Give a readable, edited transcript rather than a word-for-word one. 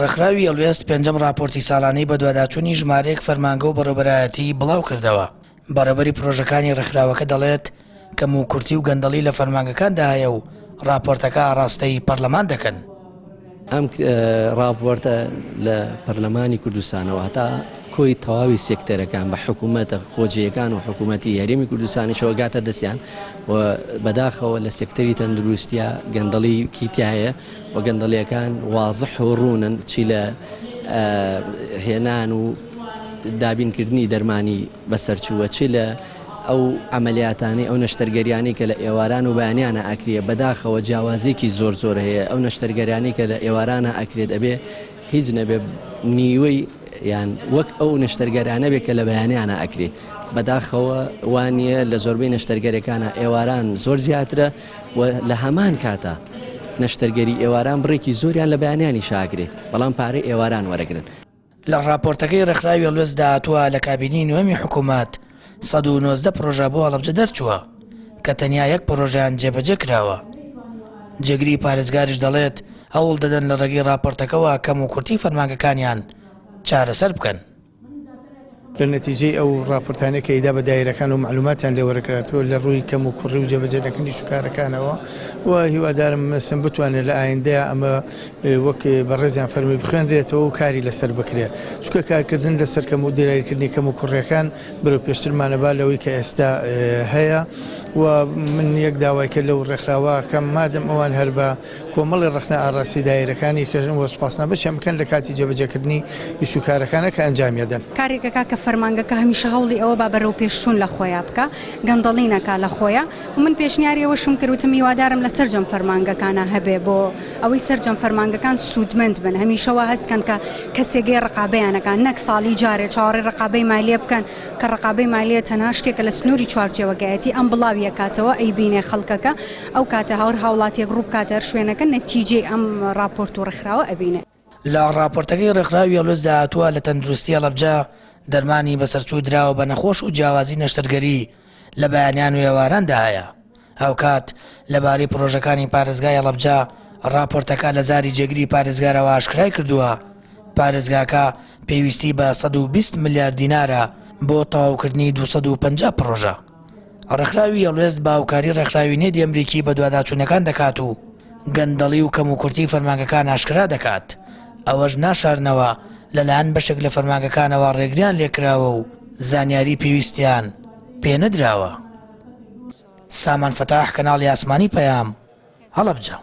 ڕێکخراوی هەڵوێست پێنجەم ڕاپۆرتی ساڵانەی بەدواداچوونی ژمارەیەک فەرمانگە و بەڕێوەبەرایەتی بڵاوکردەوە. بەڕێوەبەری پرۆژەکانی ڕێکخراوەکە دەڵێت، کەموکورتی و گەندەڵی لە فەرمانگەکاندا هەیە و ڕاپۆرتەکە ئاڕاستەی پەرلەمان دەکەن. ئەم ڕاپۆرتە لە پەرلەمانی کوردستانەوە هەتا کۆی تەواوی سێکتەرەکان بە حکوومەتە خۆجێیەکان و حکوومەتی هەرێمی کوردستانیشەوە گاتە دەستیان و بەداخەوە لە سێکتەری تەندروستیا گەندەڵیکی تایە و گەندەڵیەکان وازح و ڕوونن چی لە هێنان و دابینکردنی دەرمانی بەسەرچووە چی لە ئەو عەمەلیاتانەی ئەو نەشتەرگەریانەی کە لە ئێواران و بەیانیانە ئەکرێ بەداخەوە جیاوازیەکی زۆر زۆر هەیە ئەو نەشتەرگەریانەی کە لە ئێوارانە ئەکرێت ئەبێ هیچ نەبێ نیوەی یان وەک ئەو نەشتەرگەرانە بێ کە لە بەیانیانە ئەکرێ بەداخەوە وانە لە زۆربەی نەشتەرگەرەکانە ئێواران زۆر زیاترە و لە هەمان کاتا نەشتەرگەری ئێواران بڕێکی زۆریان لە بەیانیانی شاگرێ بەڵام پارەی ئێواران وەرەگرن. لە ڕاپۆرتەکەی ڕێکخراوی هەڵوێستدا هاتووە، لە کابینەی نۆیەمی حکوومەت 119 پڕۆژە بۆ هەڵەبجە دەرچووە کە تەنیا یەک پڕۆژەیان جێبەجێ کراوە. جێگری پارێزگاریش دەڵێت، هەوڵ دەدەن لە ڕێگەی ڕاپۆرتەکەوە کەموکورتی فەرمانگەکانیان چارەسەر بکەن. لە نەتیجەی ئەو ڕاپۆرتانەی کە ئیدا بە دایرەکان و مەعلوماتیان لێ وەرگرتووە لە ڕووی کەم و کوڕی و جێبەجێ نەکردنی شوکارەکانەوە و هیوادارم مەسەن بتوانێت لە ئایندەیا ئەمە وەک بەڕێزیان فەرمی بخوێنرێتەوە و کاری لەسەر بکرێت چونکە کارکردن لەسەر کەم و دیاریکردنی کەم و کوڕیەکان بەرەو پێشترمانە با لەوەی کە ئێستا هەیە و من یەک داوای کرد لەو ڕێکخراوە کەم مادەم ئەوان هەر بە کۆمەڵی ڕەخنە ئاڕاستەی دایرەکانی کردن و سوپاسنامەشیان بکەن لە کاتی جێبەجێکردنی ئیش و کارەکانە کە ئەنجامی ئەدەن. کارێک ئەکا کە فەرمانگەکە هەمیشە هەوڵی ئەوە با بەرەوپێشچوون لە خۆیا بکا، گەندەڵی نەکا لە خۆیا و من پێشنیاری ئەوەشم کرد وتم هیوادارم لە سەرجەم فەرمانگەکانا هەبێ بۆ ئەوەی سەرجەم فەرمانگەکان سوودمەند بن هەمیشە وا هەست کەن کە کەسێک گەی ڕقابەیان ئەکا نەک ساڵی جارێ چاوەڕێی ڕقابەی مالیە بکەن کە ڕقابەی مالیە تەنها شتێکە لە سنووری چوارچێوەکەیەتی ئەم بڵاوی ئەکاتەوە ئەیبینێ خەڵکەکە ئەو کاتە هەر هاوڵاتیەک ڕوو بکاتە هەر شوێنەکە نەتیجەی ئەم ڕاپۆرت و ڕێکخراوە ئەبینێ. لە ڕاپۆرتەکەی ڕێکخراوی هەڵوێستدا هاتووە، لە تەندروستی هەڵەبجە دەرمانی بەسەرچوو دراوە بە نەخۆش و جیاوازی نەشتەرگەری لە بەیانیان و ئێواراندا هەیە. هاوکات لەبارەی پڕۆژەکانی پارێزگای هەڵەبجە ڕاپۆرتەکە لە زاری جێگری پارێزگارەوە ئاشکرای کردووە، پارێزگاکە پێویستی بە 120 ملیار دینارە بۆ تەواوکردنی 250 پڕۆژە. ڕێکخراوی هەڵوێست بە هاوکاری ڕێکخراوی نێدی ئەمریکی بەدواداچوونەکان دەکات و گەندەڵی و کەموکورتی فەرمانگەکان ئاشکرا دەکات، ئەوەش ناشارنەوە لەلایەن بەشێک لە فەرمانگەکانەوە ڕێگریان لێکراوە و زانیاری پێویستیان پێنەدراوە. سامان فەتاح، کەناڵی ئاسمانی پەیام، هەڵەبجە.